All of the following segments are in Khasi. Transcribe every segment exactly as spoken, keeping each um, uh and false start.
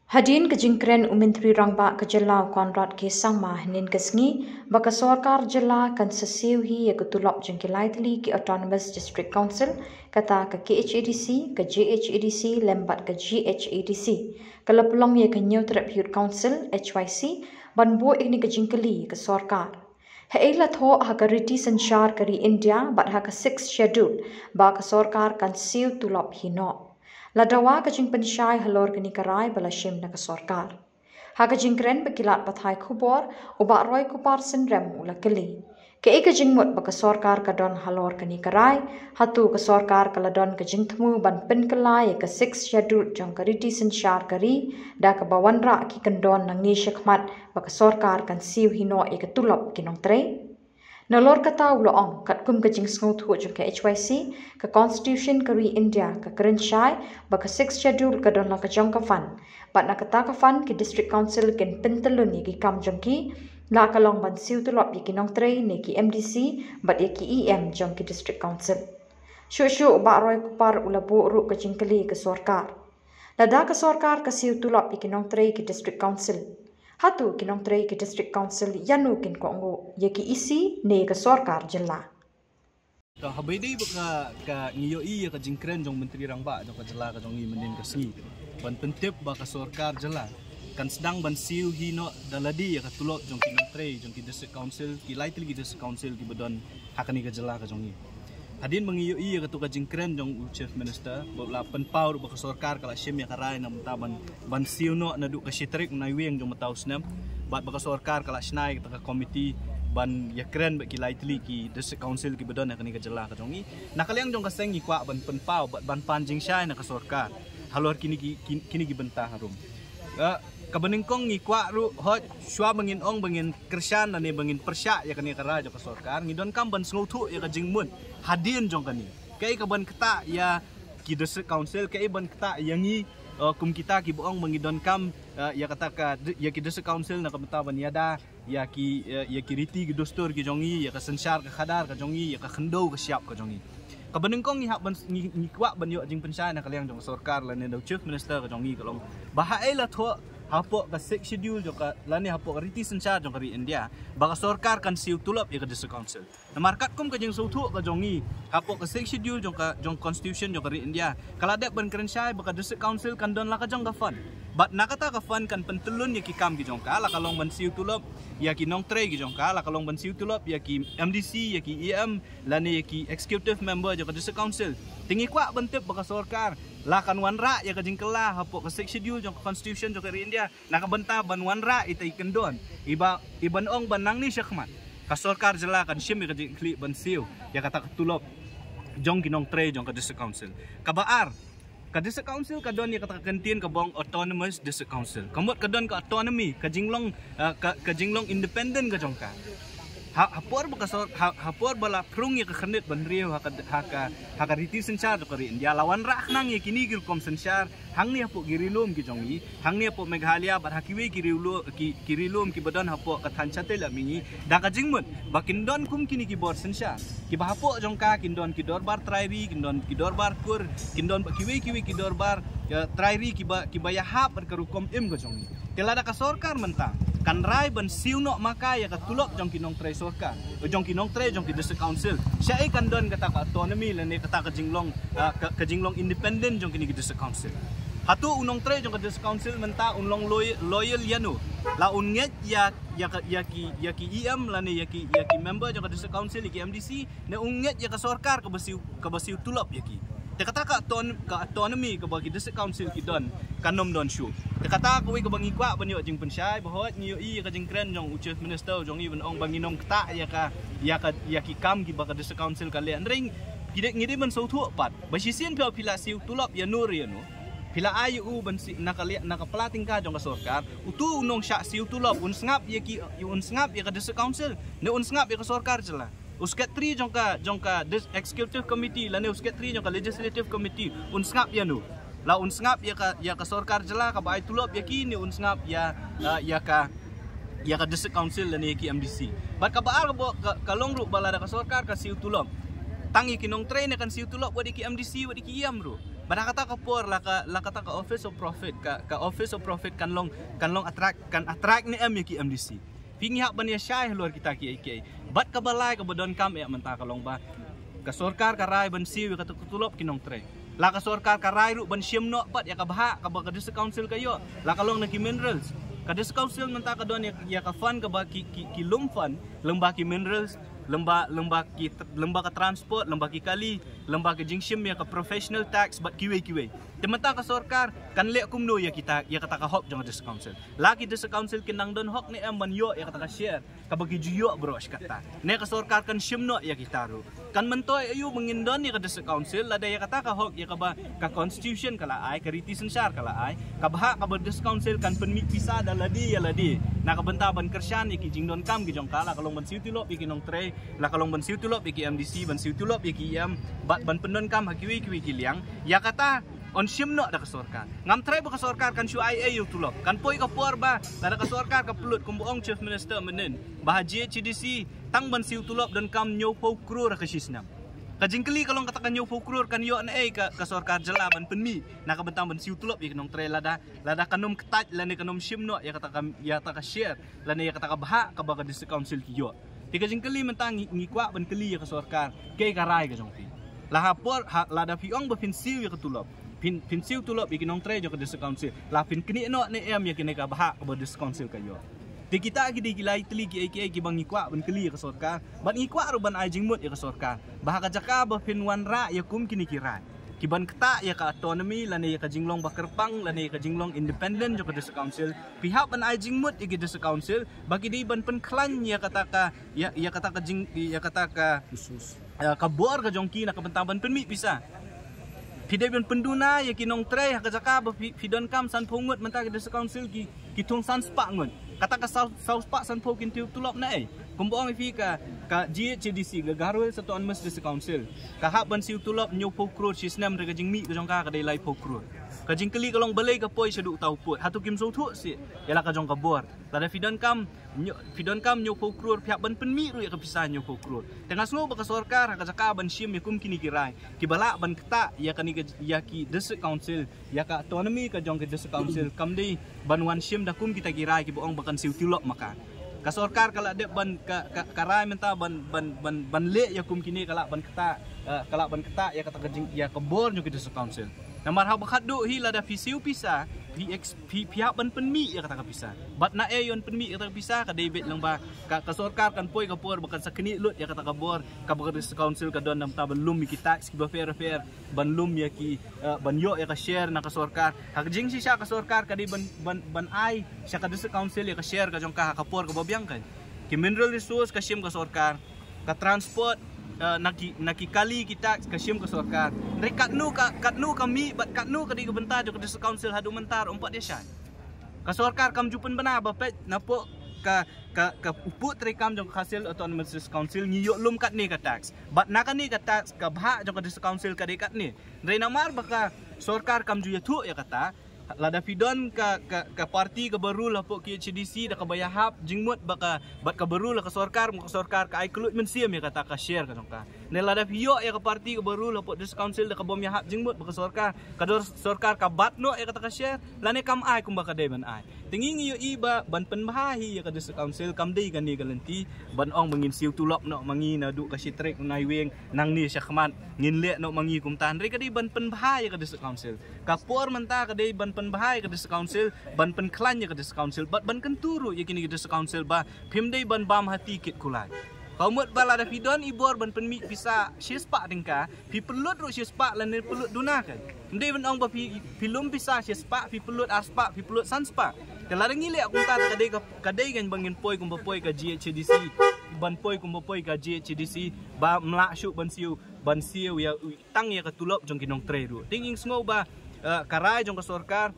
Hadien ka jingkren u Myntri Rangbah ka jylla u Conrad K Sangma hynnin ka sngi ba ka sorkar jylla kan sa siew hi ïa ka tulop jong ki lai tylli ki Autonomous District Council, kata ka K H A D C, ka J H A D C lem bad ka G H A D C, ka la pynlong ïa ka Hynñiewtrep Youth Council, H Y C, ban buh ïa kane ka jingkylli ïa ka sorkar. Haei la thoh ha ka riti synshar ka ri India bad ha ka Sixth Schedule ba ka sorkar kan siew tulop hi noh? La dawa ka jingpynshai halor kane ka rai ba la shim na ka sorkar. Ha ka jingkren bad ki lad pathai khubor, u Bah Roy Kupar Synrem u la kylli: Kaei ka jingmut ba ka sorkar ka don halor kane ka rai? Hato ka sorkar ka la don ka jingthmu ban pynkylla ïa ka Sixth Schedule jong ka riti synshar ka ri da kaba wanrah ki kyndon nangne shakhmat ba ka sorkar kan siew hi noh ïa ka tulop ki nongtrei? Nalor kata u la ong, katkum ka jingsngewthuh jong ka H Y C, ka Constitution ka ri India ka kren shai ba ka Sixth Schedule ka don la ka jong ka fund. Bad na kata ka fund ki District Council kin pyntyllun ïa ki kam jong ki, la ka long ban siew tulop ïa ki nongtrei ne ki M D C bad ïa ki E M jong ki District Council. Shuh shuh u Bah Roy Kupar u la buh ruh ka jingkylli ïa ka sorkar. Lada ka sorkar ka siew tulop ïa ki nongtrei ki District Council, hato ki nongtrei ki District Council ïano kin kohnguh, ïa ki E C ne ïa ka sorkar jylla? To, haba ïadei bad ka, ka ngi ïohi ïa ka jingkren jong u Myntri Rangbah jong ka jylla ka jong ngi mynhynnin ka sngi ban pyntip ba ka sorkar jylla kan sdang ban siew hi noh da lade ïa ka tulop jong ki nongtrei jong ki District Council, ki lai tylli ki District Council kiba don ha kane ka jylla ka jong ngi. Hadien ba ngi ïohi ïa kato ka jingkren jong u Chief Minister, ba u la pynpaw ruh ba ka sorkar ka la shim ïa ka rai na mynta ban, ban siew noh naduh ka shi tarik u Naiwieng jong mynta u snem, bad ba ka sorkar ka la shna ïa kata ka komiti ban ïakren bad ki lai tylli ki District Council kiba don ha kane ka jylla ka jong ngi. Na ka liang jong ka seng ngi kwah ban pynpaw bad ban pan jingshai na ka sorkar halor kine ki, ki, kine ki bynta harum. Eh, kaba nyngkong ngi kwah ruh, hooid, shuwa ba ngin ong ba ngin kyrshan lane ba ngin pyrshah ïa kane ka rai jong ka sorkar, ngi donkam ban sngewthuh ïa ka jingmut hadien jong kane. Kaei kaban ktah ïa ki District Council, kaei ban ktah ïa ngi, eh, kum kita kiba ong ba ngi donkam, eh, ïa kata ka di-, ïa ki District Council na ka bynta ban ïada ïa ki, eh, ïa ki riti ki dustur ki jong ngi, ïa ka synshar ka khadar ka jong ngi, ïa ka khyndew ka shyiap ka jong ngi. Kaba nyngkong ngi hap ban, ngi, ngi kwah ban ïoh jingpynshai na ka liang jong ka sorkar lane da u Chief Minister ka jong ngi ka long ba haei la thoh hapoh ka Sixth Schedule jong ka lane hapoh ka riti synshar jong ka ri India ba ka sorkar kan siew tulop ïa ka District Council. Namar katkum ka jingsngewthuh ka jong ngi, hapoh ka Sixth Schedule jong ka, jong Constitution jong ka ri India, ka la dep ban kren shai ba ka District Council kan don la ka jong ka fund. Bad na kata ka fund kan pyntyllun ïa ki kam ki jong ka, la ka long ban siew tulop ïa ki nongtrei ki jong ka, la ka long ban siew tulop ïa ki M D C, ïa ki E M, lane ïa ki executive member jong ka District Council. Te ngi kwah ban tip ba ka sorkar la kan wanrah ïa ka jingkylla hapoh ka Sixth Schedule jong ka Constitution jong ka ri India na ka bynta ban wanrah ita i kyndon iba, iban ong ba nangne shakhmat ka sorkar jylla kan shim ïa ka jingkhlieh ban siew ïa kata ka tulop jong ki nongtrei jong ka District Council. Kaba ar, ka District Council ka don ïa kata ka kyntien kaba ong Autonomous District Council. Ka mut ka don ka autonomy, ka jinglong, eh, ka, ka jinglong independent ka jong ka. Ha, ha por ba ka sor-, ha, ha por ba la phrung ïa ka khyrnit bynriew ha ka, ha ka, ha ka riti synshar jong ka ri India, la wanrah khnang ïa kine ki rukom synshar hangne hapoh ki ri lum ki jong ngi, hangne hapoh Meghalaya bad ha kiwei ki ri lu-, ki, ki ri lum kiba don hapoh ka thaiñ shatei lam mihngi, da ka jingmut ba kin don kum kine ki bor synshar kiba hapoh jong ka kin don ki dorbar trai ri, kin don ki dorbar kur, kin don bad kiwei kiwei ki dorbar, eh, trai ri kiba, kiba ïahap bad ka rukom im ka jong ngi. Te lada ka sorkar mynta kan rai ban siew noh ma ka ïa ka tulop jong ki nongtrei sorkar, jong ki nongtrei jong ki District Council, shaei kan don kata ka autonomy lane kata ka jinglong, ah, ka, ka jinglong independent jong kine ki District Council? Hato u nongtrei jong ka District Council mynta un long loy-, loyal ïano? La un ngeit ïa, ïa ka, ïa ki, ïa ki E M lane ïa ki, ïa ki member jong ka District Council, ïa ki M D C, ne un ngeit ïa ka sorkar kaba siew, kaba siew tulop ïa ki? Te kata ka auton-, ka autonomy kaba ki District Council ki don kan ym don shuh. Te kata kawei kaba ngi kwah ban ïoh jingpynshai, ba hooid ngi ïohi ïa ka jingkren jong u Chief Minister jong ngi ban ong ba ngin ym ktah ïa ka, ïa ka, ïa ki kam kiba ka District Council ka leh. Hynrei ngi dei, ngi dei ban sngewthuh pat ba shisien phi, phi la siew tulop ïano re ïano, phi la ai ïa u ban siew na ka liang, na ka pla tyngka jong ka sorkar, uto u nongshah siew tulop un sngap ïa ki, un sngap ïa ka District Council ne un sngap ïa ka sorkar jylla? U secretary jong ka, jong ka dis-, executive committee lane u secretary jong ka legislative committee un sngap ïano? La un sngap ïa ka, ïa ka sorkar jylla kaba ai tulop ïa ki ne un sngap ïa, ah, ïa ka, ïa ka District Council lane ïa ki M D C? Bad kaba ar kaba ka, ka long ruh ba lada ka sorkar ka siew tulop, tang ïa ki nongtrei ne kan siew tulop, wat ïa ki M D C, wat ïa ki E M ruh? Bad ha kata ka por la ka, la kata ka office of profit, ka, ka office of profit kan long, kan long attract, kan attract ne em ïa ki M D C. Phi ngi hap ban ïa shai halor kita ki A K I. Bad kaba lai kaba donkam eh mynta ka long ba ka sorkar ka rai ban siew ïa kata ka tulop ki nongtrei. La ka sorkar ka rai ruh ban shim noh pat ïa ka bhah kaba ka district council ka ïoh. La ka long na ki minerals. Ka district council mynta ka don ïa, ïa ka fund kaba ki, ki, ki lum fund, lyngba ki minerals, lyngba, lyngba ki, lyngba ka transport, lyngba ki kali, lyngba ki jingshim ïa ka professional tax bad kiwei kiwei. Te mynta ka sorkar kan leh kumno ïa kita, ïa kata ka hok jong ka district council? La ki district council kin nang don hok ne em ban ïoh ïa kata ka share kaba ki ju ïoh baroh shi katta? Ne ka sorkar kan shim noh ïa kita ruh? Kan myntoi aïu ba ngin don ïa ka district council lada ïa kata ka hok ïa kaba ka constitution ka la ai, ka riti synshar ka la ai, ka bhah kaba district council kan pynmih pisa da lade ïa lade na ka bynta ban kyrshan ïa ki jingdonkam ki jong ka, la ka long ban siew tulop ïa ki nongtrei, la ka long ban siew tulop ïa ki M D C, ban siew tulop ïa ki E M, bad ban pyndonkam ha kiwei kiwei ki liang. Ïa kata yn shim noh da ka sorkar. Ngam tharai ba ka sorkar kan shu ai ei ïa u tulop. Kan poi ka por ba lada ka sorkar ka pynlut kumba ong Chief Minister mynnin ba ha G H A D C tang ban siew tulop donkam hynñiewphew klur ha ka shi snem. Ka jingkylli ka long kata ka hynñiewphew klur kan ïoh na ei ka, ka sorkar jylla ban pynmih na ka bynta ban siew tulop ïa ki nongtrei lada, lada kan ym ktait lane kan ym shim noh ïa kata ka, ïa kata ka share lane ïa kata ka bhah kaba ka district council ki ïoh. Te ka jingkylli mynta ngi, ngi kwah ban kylli ïa ka sorkar, kaei ka rai ka jong phi? La ha por, ha, lada phi ong ba phin siew ïa ka tulop, phin, phin siew tulop ïa ki nongtrei jong ka district council, la phin knieh noh ne em ïa kane ka bhah kaba district council ka ïoh? Te kita ki dei ki lai tylli ki A K I kiba ngi kwah ban kylli ïa ka sorkar. Bad ngi kwah ruh ban ai jingmut ïa ka sorkar ba ha ka jaka ba phin wanrah ïa kum kine ki rai, ki ban ktah ïa ka autonomy lane ïa ka jinglong ba kyrpang lane ïa ka jinglong independent jong ka district council, phi hap ban ai jingmut ïa ki district council ba ki dei ban pynkhlaiñ ïa kata ka, ïa, ïa kata ka jing, ïa kata ka, ïa ka bor ka jong ki na ka bynta ban pynmih pisa. Phi dei ban pynduna ïa ki nongtrei ha ka jaka ba phi, phi donkam sanphew ngut, mynta ki district council ki, ki thung san spah ngut. Kata ka saw, saw spah sanphew kin siew tulop na ei? Kumba ong ïa phi ka, ka G H A D C, ka Garo Hills Autonomous District Council, ka hap ban siew tulop hynñiewphew klur shi snem, hynrei ka jingmih ka jong ka ka dei laiphew klur. Ka jingkylli ka long balei ka poi shaduh uta u pud? Hato kim sngewthuh shuh ïa la ka jong ka bor? Lada phi donkam hynñiew, phi donkam hynñiewphew klur, phi hap ban pynmih ruh ïa ka pisa hynñiewphew klur. Te nga sngew ba ka sorkar ha ka jaka ban shim ïa kum kine ki rai kiba lah ban ktah ïa kane ka, ïa ki district council, ïa ka autonomy ka jong ki district council, kam dei ban wan shim da kum kita ki rai kiba ong ba kan siew tulop ma ka. Ka sorkar ka la dep ban, ka, ka, ka rai mynta ban, ban, ban, ban leh ïa kum kine, ka lah ban ktah, eh, ka lah ban ktah ïa kata ka jing, ïa ka bor jong ki district council. Namar haba khatduh hi lada phi siew pisa, phi ex, phi, phi hap ban pynmih ïa kata ka pisa. Bad na ei yn pynmih ïa kata ka pisa? Ka dei beit lyngba ka, ka sorkar kan poi ka por ba kan sa knieh lut ïa kata ka bor kaba ka district council ka don, namar ban lum ïa ki tax kiba pher pher, ban lum ïa ki, eh, ban ïoh ïa ka share na ka sorkar. Ha ka jingshisha ka sorkar ka dei ban, ban, ban ai sha ka district council ïa ka share ka jong ka ha ka por kaba biang. Ka, ki mineral resource ka shim ka sorkar, ka transport, eh, na ki, na ki kali ki tax ka shim ka sorkar. Hynrei katno ka, katno ka mih bad katno ka dei ka bynta jong ka district council haduh mynta ruh ym pat ïa shai. Ka sorkar kam ju pynbna ba peit napoh ka, ka, ka u pud treikam jong ka Khasi Hills Autonomous District Council ngi ïoh lum katne ka tax, bad na kane ka tax ka bhah jong ka district council ka dei katne. Hynrei namar ba ka sorkar kam ju ïathuh ïa kata, lada phi don ka, ka, ka party kaba rule hapoh K H A D C da kaba ïahap jingmut bad ka, bad kaba rule ha ka sorkar, ma ka sorkar ka ai kylluid mynsiem ïa kata ka share ka jong ka. Ne lada phi ïoh ïa ka party kaba rule hapoh district council da kaba ym ïahap jingmut bad ka sorkar, ka dor sorkar ka bat noh ïa kata ka share, lane kam ai kumba ka dei ban ai. Te ngi ngi ïohi ba ban pynbha hi ïa ka district council kam dei kane ka lynti ban ong ba ngin siew tulop noh ma ngi naduh ka shi tarik u Naiwieng, nangne shakhmat ngin leh noh ma ngi kumta. Hynrei ka dei ban pynbha ïa ka district council. Ka por mynta ka dei ban pynbha ïa ka district council, ban pynkhlaiñ ïa ka district council, bad ban kyntu ruh ïa kine ki district council ba phim dei ban bam hati kit kulai. Ka mut ba lada phi don i bor ban pynmih pisa shispah tyngka, phi pynlut ruh shispah lane pynlut duna ka. Ym dei ban ong ba phi, phi lum pisa shispah, phi pynlut arspah, phi pynlut sanspah. Te lada ngi leh kumta te ka dei ka, ka dei kan ba ngin poi kumba poi ka G H A D C, ban poi kumba poi ka G H A D C, ba ym lah shuh ban siew, ban siew ïa u tang ïa ka tulop jong ki nongtrei ruh. Te ngi sngew ba, eh, ka rai jong ka sorkar,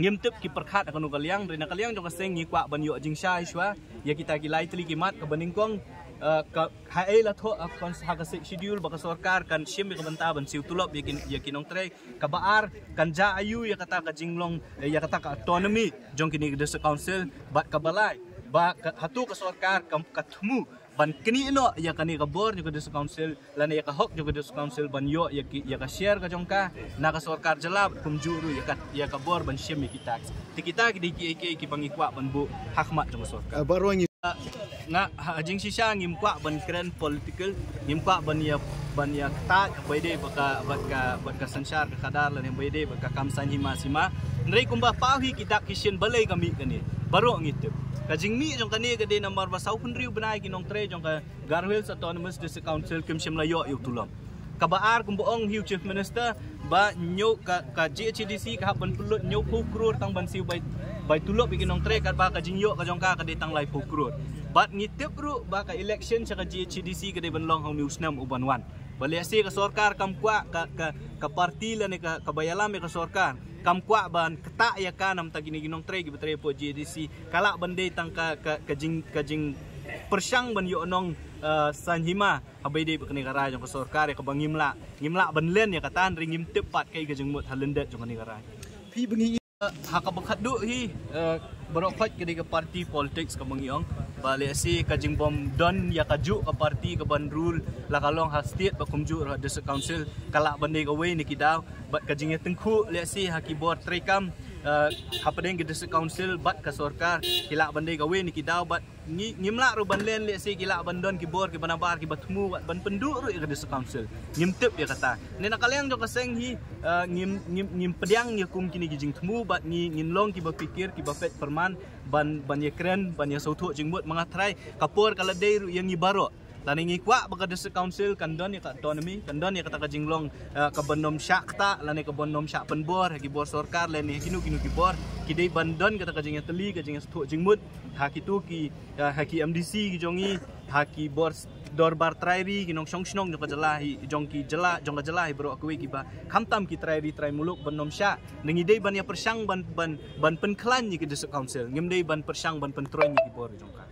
ngim tip ki pyrkhat ha kano ka liang, hynrei na ka liang jong ka seng ngi kwah ban ïoh jingshai shuwa ïa kita ki lai tylli ki mat kaba nyngkong, eh, ka, ha ei la thoh ha ka, ha ka Sixth Schedule ba ka sorkar kan shim ïa ka bynta ban siew tulop ïa ki, ïa ki nongtrei. Kaba ar, kan jia aïu ïa kata ka jinglong, eh, ïa kata ka autonomy jong kine ki district council, bad kaba lai ba ka, hato ka sorkar ka, ka thmu ban knieh noh ïa kane ka bor jong ka District Council lane ïa ka hok jong ka District Council ban ïoh ïa ki, ïa ka share ka jong ka na ka sorkar jylla, kumjuh ruh ïa ka, ïa ka bor ban shim ïa ki tax. Te kita ki dei kiei kiei kiba ngi kwah ban buh ha khmat jong ka sorkar. Baroh ngi nga ha jingshisha ngim kwah ban kren political, ngim kwah ban ïa, ban ïa ktah ba ïadei bad ka, bad ka, bad ka synshar ka khadar lane ba ïadei bad ka kam saiñ hima sima. Hynrei kumba paw hi ki dak ki shin balei ka mih kane, baroh ngi tip. Ka jingmih jong kane ka dei namar ba saw phew hynriew bnai ki nongtrei jong ka Garo Hills Autonomous District Council kim shym la ïoh ïa u tulop. Kaba ar, kumba ong hi u Chief Minister, ba hynñiew ka, ka G H A D C ka hap ban pynlut hynñiew phew klur tang ban siew bai, bai tulop ïa ki nongtrei, katba ka jingïoh ka jong ka ka dei tang lai phew klur. Bad ngi tip ruh ba ka election sha ka G H A D C ka dei ban long ha une u snem u ban wan. Ba lehse ka sorkar kam kwah, ka, ka, ka party lane ka, kaba ïalam ïa ka sorkar kam kwah ban ktah ïa ka namar ta kine ki nongtrei kiba trei hapoh G H A D C. Ka lah ban dei tang ka, ka, ka jing, ka jingpyrshang ban ïoh nong, eh, saiñ hima ha ba ïadei bad kane ka rai jong ka sorkar, ïa kaba ngim lah, ngim lah ban len ïa kata, hynrei ngim tip pat kaei ka jingmut ha lyndet jong kane ka rai. Phi ba ngi, eh, ha kaba khatduh hi, eh, baroh khoit ka dei ka party politics kaba ngi ong. Ba lehse ka jingbym don ïa kajuh ka party kaban rule, la ka long ha state bad kumjuh ruh ha District Council, ka lah ban dei kawei na ki daw. Bad ka jingïatyngkhuh lehse ha ki bor treikam, eh, hapdeng ka District Council bad ka sorkar, ki lah ban dei kawei na ki daw. Bad ngi, ngim lah ruh ban len, lehse ki lah ban don ki bor kiba nabar kiba thmu bad ban pynduh ruh ïa ka District Council. Ngim tip ïa kata. Ne na ka liang jong ka seng hi, eh, ngim, ngim, ngim pdiang ïa kum kine ki jingthmu, bad ngi, ngin long kiba phikir, kiba peit pyrman ban, ban ïakren, ban ïasngewthuh jingmut. Ma nga trai, ka por ka la dei ruh ïa ngi baroh. Lane ngi kwah ba ka District Council kan don ïa ka autonomy, kan don ïa kata ka jinglong, eh, kaban ym shah ktah lane kaban ym shah pynbor ha ki bor sorkar lane ha kino kino ki bor. Ki dei ban don kata ka jingïatylli, ka jingïasngewthuh jingmut ha kito ki, eh, ha ki M D C ki jong ngi, ha ki bor s-, dorbar trai ri, ki nongshong shnong jong ka jylla hi, jong ki jylla, jong ka jylla hi baroh kawei kiba, khamtam ki trai ri trai muluk, ban ym shah. Ne ngi dei ban ïapyrshang ban, ban, ban pynkhlaiñ ïa ki District Council. Ngim dei ban pyrshang ban pyntroiñ ïa ki bor jong ka.